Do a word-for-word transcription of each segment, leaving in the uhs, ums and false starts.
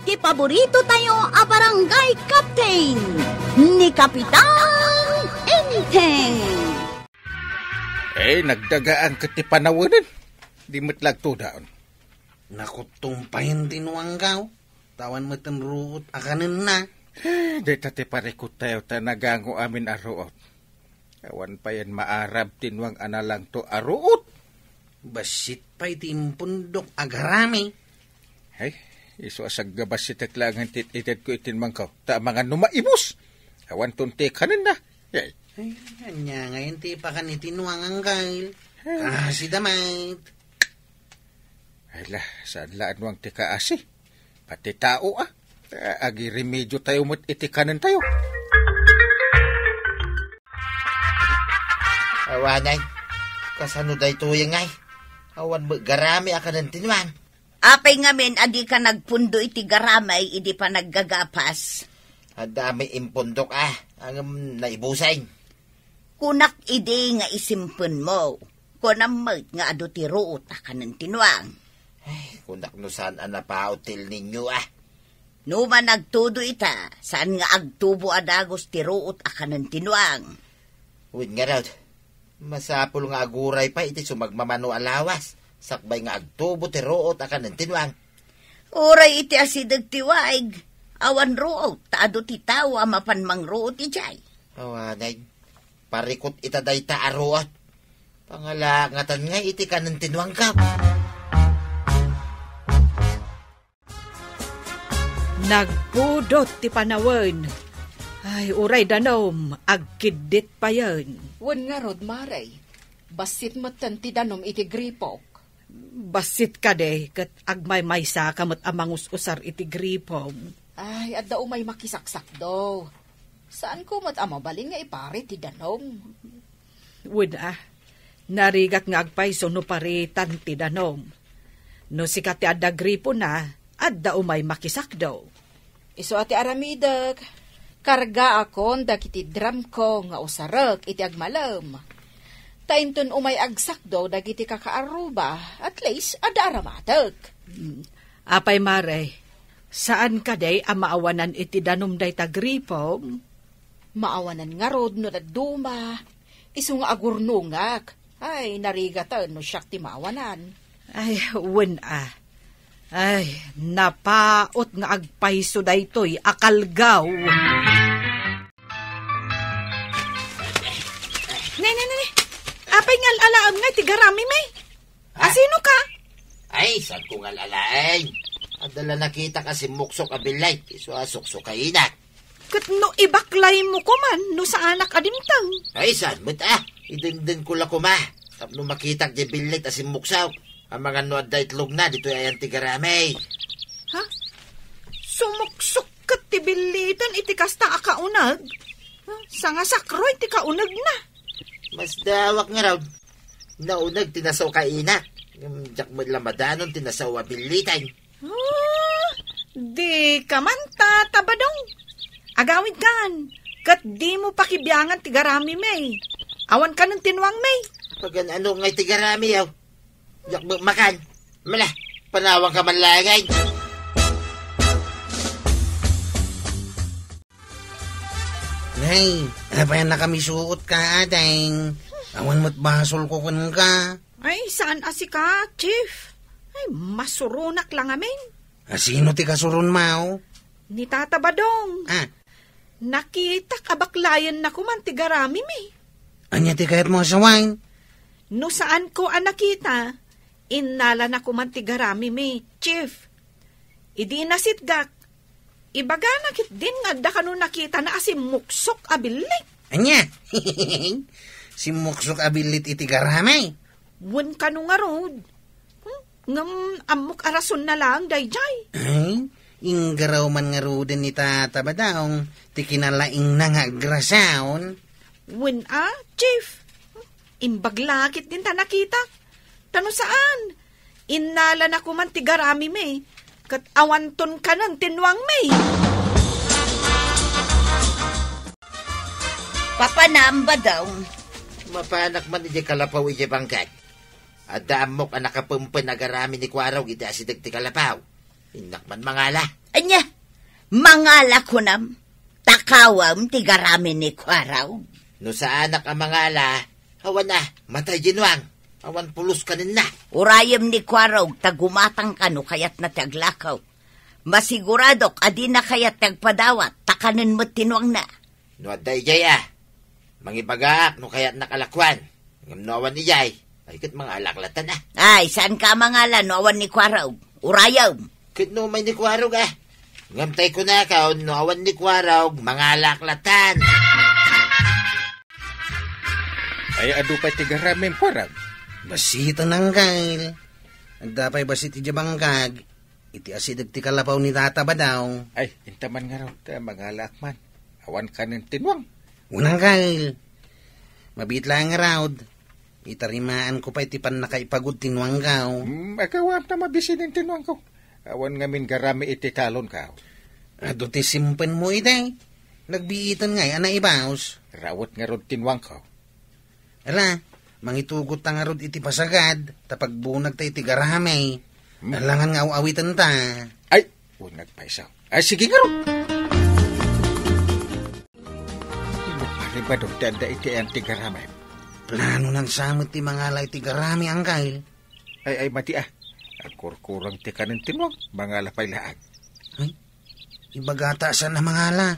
Ti paborito tayo a barangay captain, ni Kapitan Enteng. Eh, nagdagaan ket ti panawenen. Di met lagto daon. Nakuttumpayen ti nuanggaw. Tawan met ti ruot a kanenna. Eh, dayta ti parikut tayo ta nagango amin a ruot. Awan payen maarab ti nuang a nalangto a ruot. Bassit pay ti impundok a garami. Ay, isu a saggabasitek laengen ti itedko iti nuangko, ta amangan no maibus. Awan ton ti kanenna. Ay. Ay, ania ngayen ti ipakan iti nuang, Anggail? Ay. Kasi da met. Ay la, saan la a nuang ti kaasi? Pati tao, ah. Ah, agiremedio tayo met iti kanen tayo. Awanay, kasano daytoy ngay? Awan met garami a kanen ti nuang. Apay ngamin a dika nagpundo iti garamay idi panaggagapas? Adda met impundok, ah, ngem naibusen. Kunak idi nga isimpenmo. Kunam met nga adu ti ruot a kanen ti nuang. Ay, kunak no saan a napaut ti El Niño, ah. No man agtudo ita, saan nga agtubo a dagus ti ruot a kanen ti nuang. Wen ngarud, masapul nga aguray pay iti sumagmamano a lawas, sakbay nga agtubo ti ruot a kanen ti nuang. Uray iti asideg ti waig, awan ruot, ta adu ti tao a mapan mangruot idiay. Awanen, parikut ita dayta a ruot. Pangalangatan nga iti kanen ti nuangko. Nagpudot ti panawen. Ay, uray danum, agkiddit payen. Wen ngarud, Mare, bassit metten ti danum iti gripok. Bassit kadi, ket agmaymaysa ka met a mangus-usar iti gripom. Ay, adda umay makisaksakdo. Saanko met a mabalin nga ipari ti danum. Wen a, narigat nga agpayso no paritan ti danum. No sika ti adda gripona, adda umay makisakdo. Isu a ti aramidek, kargaakon dagiti dramko nga usarek iti agmalem. Ta inton umay agsakdo dagiti kakaarruba, at least, adda aramatek. Mm. Apay, Mare, saan kadi a maawanan iti danum dayta gripom? Maawanan ngarud no dadduma, isu nga agurnongak. Ay, narigaten no siak ti maawanan. Ay, wen a. Ay, napaut nga agpayso daytoy a kalgaw. Ne, ne, ne, ne. Apay nga al-alaem nga iti garami, may? Ha? Asino ka? Ay, saanko nga al-alaen? Adda la nakitak a simmuksok a billit, isu a suksukainak. Ket no ibaklaymo koman no saanak a dimteng? Ay, saan met a? Idengdengko la koma. Tapno makitak diay billit a simmuksok. Amangan no adda itlogna ditoy ayan ti garami. Ha? Sumuksok ket ti billiten iti kasta a kauneg? Ha? Sangasakroy ti kaunegna. Masdawak ngarud. Nauneg ti nasao kainak. Ngem diak met la madanon ti nasao a billiten. Ah, di ka man, Tata Badong. Agawid kan, ket dimo pakibiangan ti garami, may. Awan kanen ti nuang, may. Pagan-ano ngay ti garami, yaw? Diak met makan. Mala, panawang ka man laeng. Nay, apay a nakamisuot ka, ading? Awan met basolko kenka. Ay, saan a sika, Chief? Ay, masuronak la ngamin. Asino ti kasuron, maw? Ni Tata Badong. Ah. Nakitak a baklayenna koman ti garami, mi. Ania ti kayatmo a sawen? No saanko a nakita, innalana koman ti garami, mi, Chief. Idi nasitgak, ibagana ketdin nga adda kano nakitana a simmuksok a billit. Ania? Simmuksok a billit iti garami? Wen kano ngarud. Hmm? Ngem ammok a rasonna laeng daydiay. Ay, inggaraw man ngaruden ni Tata Badong ti kinalaingna nga agrasaon. Wen a, Chief. Imbag la ketdin ta nakitak. Ta no saan, innalana koman ti garami, mi, ket awanton kanen ti nuang, mi. Papanam, Badong. Mapanak man idiay kalapaw idiay bangkag. Adda ammok a nakapempen a garami ni Kuarog iti asideg ti kalapaw. Innak man mangala. Ania, Mangala kunam, takawem ti garami ni Kuarog. No saanak a mangala, awan a, matay Dinuang. Awan pulos kanenna. Urayem ni Kuarog ta gumatangka no kayatna ti aglakaw. Masiguradok a dina kayat ti agpadawat, ta kanen met ti nuangna. No adda idiay a, mangibagaak no kayatnak a lakuan. Ngem no awan idiay, ay ket mangalak latan a. Ay, saanka a mangala no awan ni Kuarog. Urayem. Ket no may ni Kuarog a. Ngem tay kunaka, no awan ni Kuarog, mangalak latan. Ay, adu pay ti garamim, Kuarog. Basiten, Angkel. Adda pay bassit idiay bangkag. Iti asideg ti kalapaw ni Tata Badaw. Ay, inta man ngarud, ta mangalaak man. Awan kanen ti nuang. Unang kail. Mabiit laeng ngarud. Itarimaanko pay ti pannakaipagud ti nuangkaw. Hmm, agawam ta mabisinen ti nuangko. Awan ngamin garami iti talonkaw. Adu ti simpenmo iti. Nagbiiten ngay a naibaos. Rawet ngarud ti nuangko. Ala, mangitugot ta ngarud iti pasagad, ta pagbunag ta iti garami. Hmm. Alangan nga aw-awiten ta. Ay, unag pay isu. Ay, sige ngarud. Ino pari ba do ti adda iti ayan ti garami? Plano nan samet ti mangala iti garami, Angkel. Ay, ay, mati, ah. Agkurkurang ti kanen ti nuang, mangala pay laag. Ay, ibagata saan a mangala.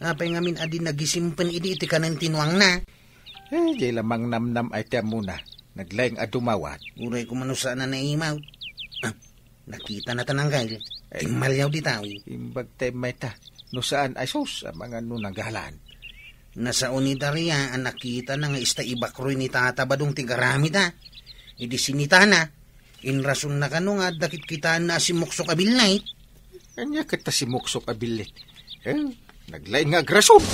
Apay ngamin a di nagisimpen idi iti kanen ti nuangna? Eh, jay lamang namnam ay ti ammona. Naglaing a dumawat. Uray kumano saan a naimaw. Ah, nakita na tanang gail. Ay. Timmalyaw di tawi. Imbag tayo may ta. No saan ay sus, amangan no nanggalan. Nasao ni Daria a nakita na nga ista ibakroy ni Tata Badong ti garamida. Idi sinitana, inrason na kano nga adda kitkitaanna a simuksok a billit. Ania ket ta simuksok a billit? Eh, naglaing nga agrason.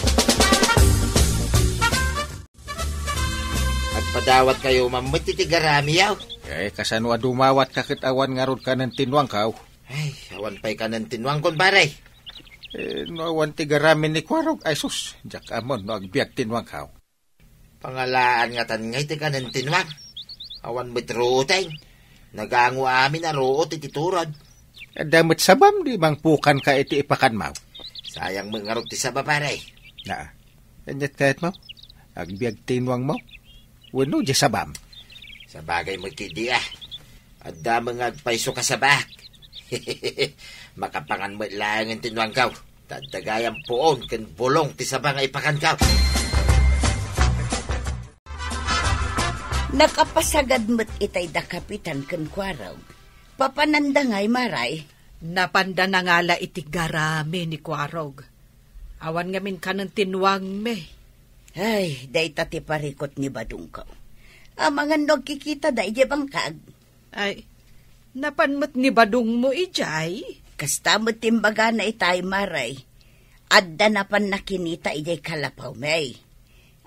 Agpadawat kayo, mammet iti garamiyaw. Eh, kasano a dumawat ka ket awan ngarud kanen ti nuangkaw? Ay, awan pay kanen ti nuangkon, pare. Eh, no awan ti garami ni Kuarog, ay sus, diak amon no agbiag ti nuangkaw. Pangalaan ngatan ngay ti kanen ti nuang. Awan met ruoteng. Nagango amin a ruot iti turod. Adda met sabam di mangpukanka iti ipakanmaw. Sayang met ngarud ti saba, pare. Naa. Aniat kayatmo? Agbiag ti nuangmo? Wenno di sabam? Sabagay met kidi, ah. Adda met nga agpayso ka sabak. Makapangan met laengen ti nuangkaw. Ta adda gayam puon ken bulong ti saba nga ipakankaw. Nakapasagad met itay da Kapitan ken Kuarog. Papananda ngay, Maray? Napanda nangala iti garami ni Kuarog. Awan ngamin kanen ti nuangmi. Ay, dayta ti parikut ni badongko. Amangan no agkikita da idiay bangkag. Ay, napan met ni badongmo idiay? Kasta met ti imbagana itay, Maray. Adda napan nakinita idiay kalapawmi.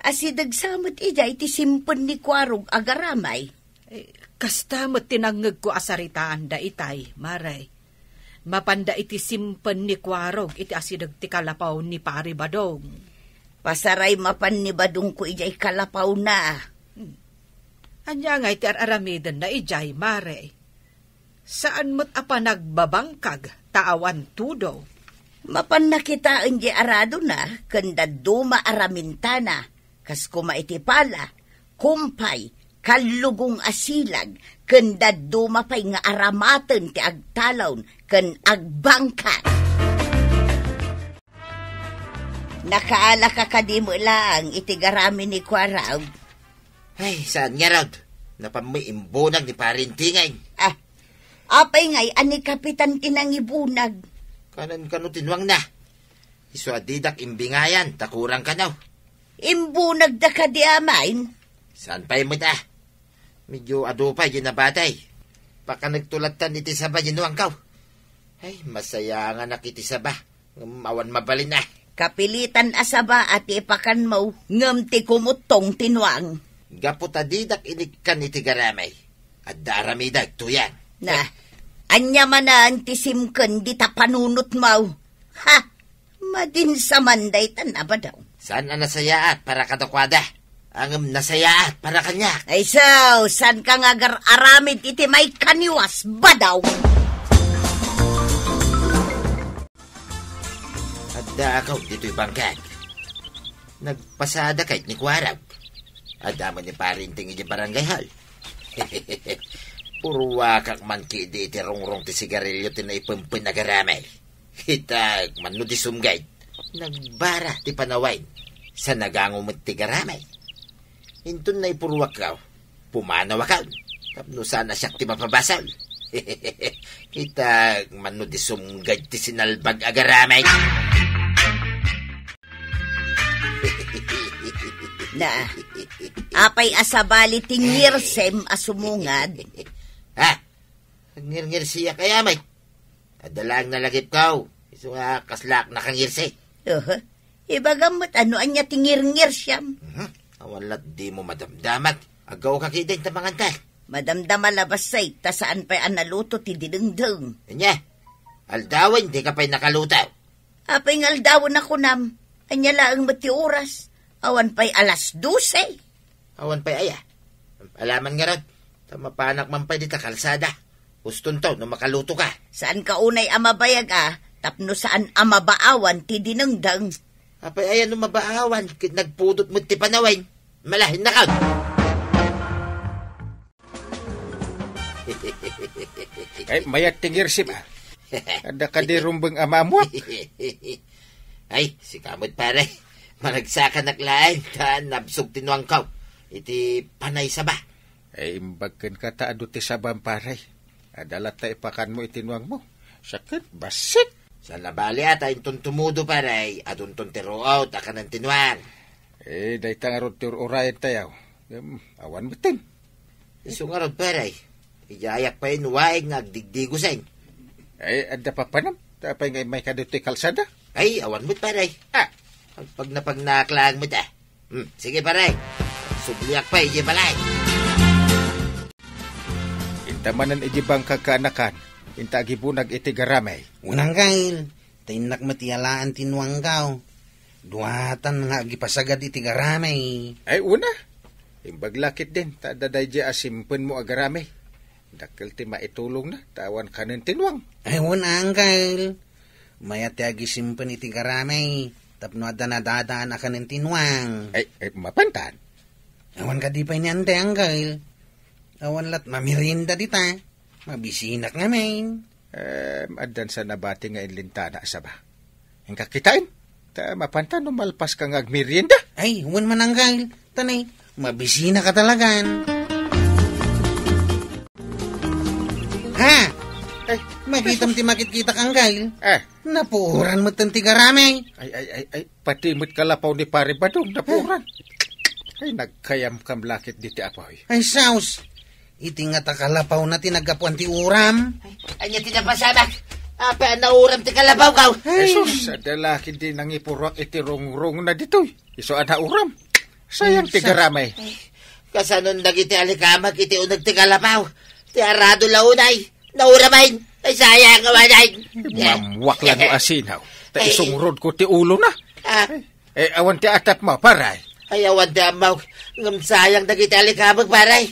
Asideg sa met idiay ti simpen ni Kuarog a garamay. Eh, kasta met ti nangngegko a saritaan da itay, Maray. Mapanda iti simpen ni Kuarog iti asideg ti kalapaw ni Pari Badong. Pasaray mapan ni badongko idiay kalapawna. Hmm. Ania ngay ti ar-aramidenna idiay, Maray? Saan met a panagbabangkag ta awan tudo. Mapan nakitaen di aradona ken dadduma a ramintana, kas koma iti pala, kumpay, kallugong a silag, ken dadduma pay nga aramaten ti agtalon ken agbangkag. Nakaalaka kadi met laeng iti garami ni Kuarog? Ay, saan ngarud? Napan met imbunag ni Pari Intingeng. Ah, apay ngay a ni Kapitan ti nangibunag? Kanen kano ti nuangna? Isu a didak imbingayan, ta kurang kano. Imbunagda kadi amin? Saan pay met, ah? Medyo adu pay di nabatay. Pakanegto lattan iti saba di nuangkaw. Ay, masayanganak iti saba. Ngem awan mabalin, ah. Kapilitan a saba a ti ipakanmo, ngem ti kumuttong ti nuang. Gapu ta didak inikkan iti garamay. Adda aramidek, tuyan. Na, ania manen ti simken dita panunotmo? Ha! Madin sa man daytan a badaw. Saan a nasayaat para kadakuada? Ngem nasayaat para kaniak. Ay, so, saan ka nga agar-aramid iti maikaniwas, badaw? Takaw ditoy bangkag. Nagpasada kay ni Kuarag. Adda man ni Parinting iti barangay hall. Purwakak man kidi iti rungrong ti sigarilyo ti naipempen a garamay. Kita, mano di sumgay. Nagbara ti panawen. Sa nagango met ti garamay. Inton naipurwak ka, pumanaw ka. Tapno saan a siak ti mapabasol. Kita, mano di sumgay ti sinalbag a garamay. Na, apay a sabali ti ngirsem a sumungad? Ha? Ngirngir siya kaya, may? Adda laeng nalagipkaw. Isu nga kaslaak nakangirsi. Oho. Ibagam met ano ania ti ngirngir siyam? Mhm. Awan lat di mo madamdamat. Agaw ka kiden ta mangantal. Madamdama labas say, ta saan pay a naluto ti dinengdeng. Anya? Aldawen, di ka pay nakaluto. Apay nga aldawen a kunam? Anya laeng met ti oras? Awan pay alas dose. Awan pay aya. Alaman ngarud, ta mapanak man pay dita kalsada. Ustonto no makaluto ka. Saan ka unay a mabayag a, tapno saan a mabaawan ti dinengdeng. Apay aya no mabaawan, ket nagpudot met ti panawen. Malahin na ka. Ay, mayat ti ngirsem, ah. Adda kadi rumbeng a maamuak. Ay, sika met, pare. Managsakanak laeng ta nabsog ti nuangko iti panay saba. Ay, imbag kenka ta adu ti sabam, pare. Adda latta ipakanmo iti nuangmo. Siak ket, bassit. Saan a bali a ta inton tumudo, pare, adunton ti ruot a kanen ti nuang. Eh, dayta ngarud ti ur-urayen tayo. Em, awan metten. Isu ngarud, pare. Idiayak pay no waig nga agdigdigosen. Ay, adda papanam. Ta apay nga immay ka ditoy kalsada? Ay, awan met, pare. Ah. Agpagnapagnaak laeng met, ah. Hmm, sige, pare. Subliak pay idiay balay. Inta manen idiay bangkag kaanakan, inta agibunag iti garamay. Unang kail, ta innak met iyalaan ti nuangkaw. Duatan nga agipasagad iti garamay. Ay, una. Imbag la ketdin, ta adda daydiay a simpenmo a garamay. Dakkel ti maitulongna, ta awan kanen ti nuang. Ay, wen, angkel. Mayat ti agisimpen iti garamay, tapno adda nadadaan a kanen ti nuang. Ay, ay, mapantan. Awan kadi pay ni ante, angkel. Awan lat mamerienda dita. Mabisinak ngamin. Em, addan sa nabati nga inlintana a saba. Inka kitaen, ta mapantan no malpas ka nga agmerienda. Ay, wen man, angkel. Tanay, mabisina ka talagan. Ha? Ay, makitam ti makitkitak, angkel. Eh. Napuoran met ti garamay. Ay, ay, ay, ay, pati met kalapaw ni Pare Badong, napuoran. Ay, nagkayamkam la ket diti apoy. Ay, saus. Iti nga ta kalapawna ti naggapuan ti uram. Ay, ania ti napasamak? Apay a nauram ti kalapaw, kaw? Ay. Jesus, adda la ket di nangipuruak iti rungrongna ditoy. Isu a nauram. Sayang ti garamay. Ay, kasanon dagiti alikamag iti uneg ti kalapaw. Ti arado la unay. Nauramay. Ay, sayang, awanay. Mammuak la no asinaw. Ta isungrodko ti ulona. Ah. Eh, awan ti atapmo, pare. Ay, awan ti ammo. Ngem sayang dagiti alikamag, pare.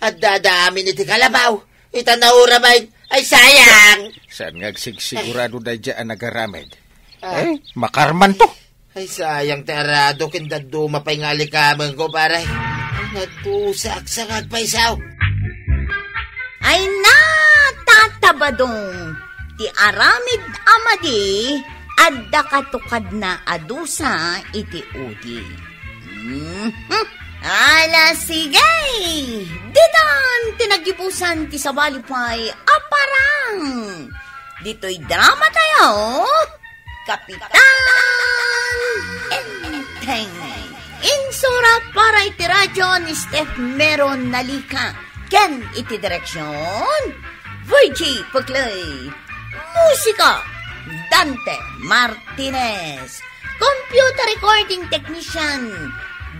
Adda-adda amin iti kalapaw. Ita nauramay. Ay, sayang. Saan nga agsigsigurado daydiay a nagaramed? Ah. Eh, makarmanto. Ay, sayang ti arado ken dadduma pay nga alikamengko, pare. Ay, nadusaak sa nga agpaysaw. Ay, natatabadong ti aramid a madi, adda katukadna a dusa iti udi. Mhm. Ala, sige! Ditan ti naggibusan ti sabali pay a parang. Ditoy drama tayo, Kapitan Enteng. Insurat para iti radyo ni Steph Meron Nalika. Ken iti direksyon, Virgie Puclay. Musika, Dante Martinez. Computer recording technician,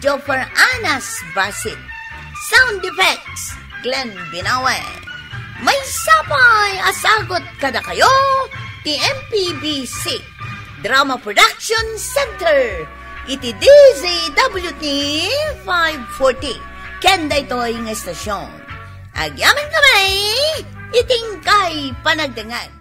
Joffer Anas Basit. Sound effects, Glenn Binawe. Maysa pay a sagut kadakayo ti M P B C Drama Production Center iti D Z W T five forty. Ken daytoy nga estasyon, agyamankami iti inkay panagdengngeg.